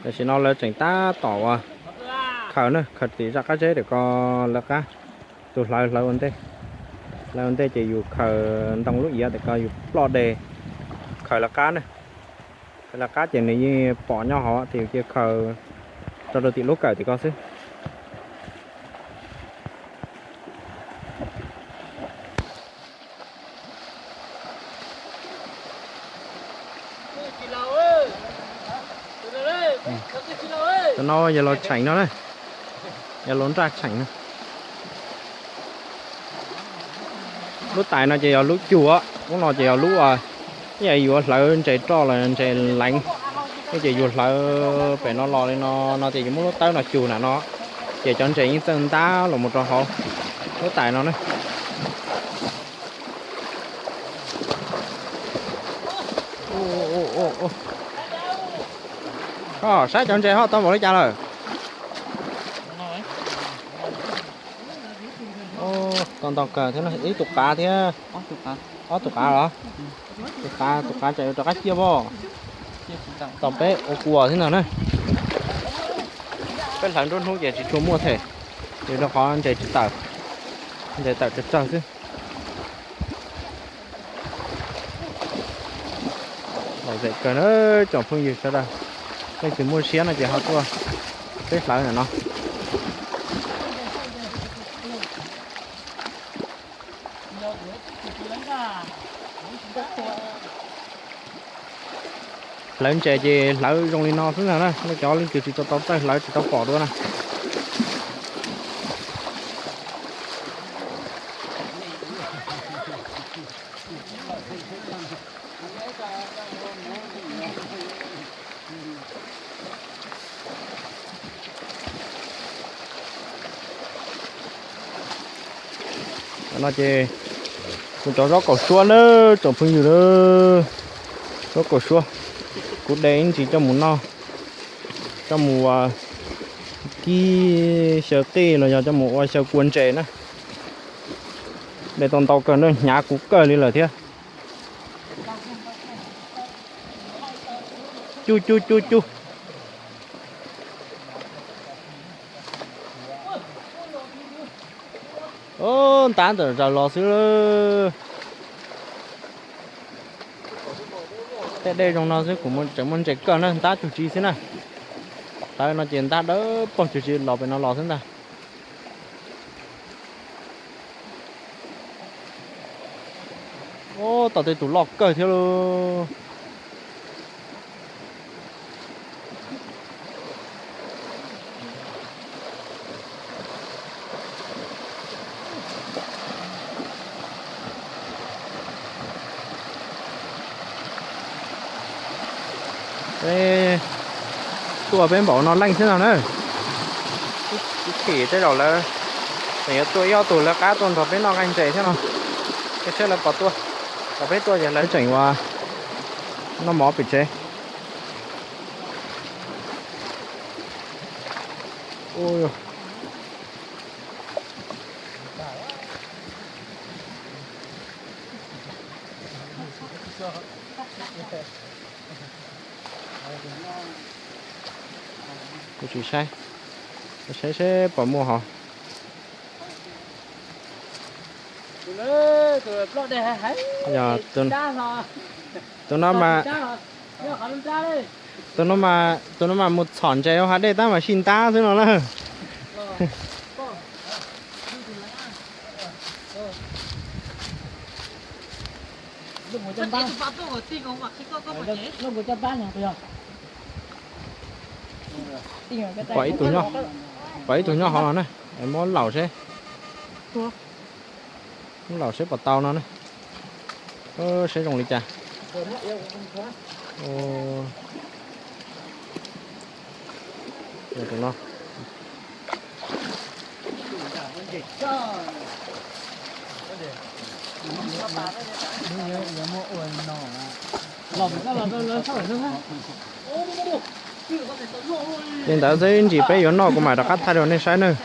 Tam sim no lawv tseem tab tom uas khaws na, khaws tim zaj qab zeb tim ko lawv qab. Tus hlawv hlawv ua ntej, hlawv ua ntej ces yus khaws ntoo lub iav tim ko yus ploj de khaws lawv qab na. Khaws lawv qab ces nws yeej pom nyob hauv ces yus cia khaws rau rau tim lub kawm tim ko xwb. Tus no yog los tsheem no na, yog los nraj tsheem no. Lub tais no ces yog lub cug, lub no ces yog lub, yog yuav hlawv ntses roj los ntses leev, ces yus hlawv pem no los li no, no ces yus muab lub tawb no cug na no, ces cov ntses yeej txawj ntab los mus rau hauv lub tais no na. Koj saib cov ntses ho tau npaum li cas lawm? Tau ntau kawg thiab, ib tug qav thiab. Ob tug qav los? Tus qav, tus qav tsam yuav rov qab ciaj pob. Tau peb ua kua thiab ntag na. Peb hlawv nruab hnub ces tsis tshua muaj them, ces rau qhov ntses tsis tawm, ntses tawm tsawg tsawg xwb. Lom zem kawg na tsoom phooj ywg sawv daws, leej twg muaj siab no ces ho tuaj peb hlawv ntawm no. Hlawv ntses ces hlawv zoo li no xwb ntag na, nej cov leej twg tsis tau tau txawj hlawv tsis tau pom dua na. No ces kuv cov zaub kaum suab na, tsoom phooj ywg na, zaub kaum suab, kuv de ib ntsis coj mus noj, coj mus ua kib xyaw qij los yog coj mus ua xyaw kua ntses na. De tau ntau kawg na, hnyav kuv kawg li lawm thiab. Cuj cuj cuj cuj. Ntab ntawm zaws los xwb. Tej dej zoo no xwb kuv tseem muaj ntses kawg na, ntab cuag tsi xwb na. Hlawv no ces ntab dawb paug cuag tsi los pem no los xwb ntag. Ub, tau tej tus loj kawg thiab lauj. Peb tuaj peb npaum no leej xwb no na. Ib chim tej zaum lawv tseem yuav tuaj ib ob tug lawv qab tuaj nrog peb noj nqaij ntses thiab no. Peb saib lawv puas tuaj, kom peb tuaj ces lawv tseem ua noj mov pem tsev. Kuv tsis saib, saib seb puas muaj hov. Yog tus no mas, tus no mas, tus no mas mus txhom ntses hauv hav dej tab mas sib ntab xwb no na. Pom ib tug nyob, pom ib tug nyob hauv no na, muab laum seb, muab laum seb puas tau no na. Seb zoo li cas. Li ntawd xwb, ib ntsis peb yuav noj kuv mam rov qab thaij rau nej saib nawb.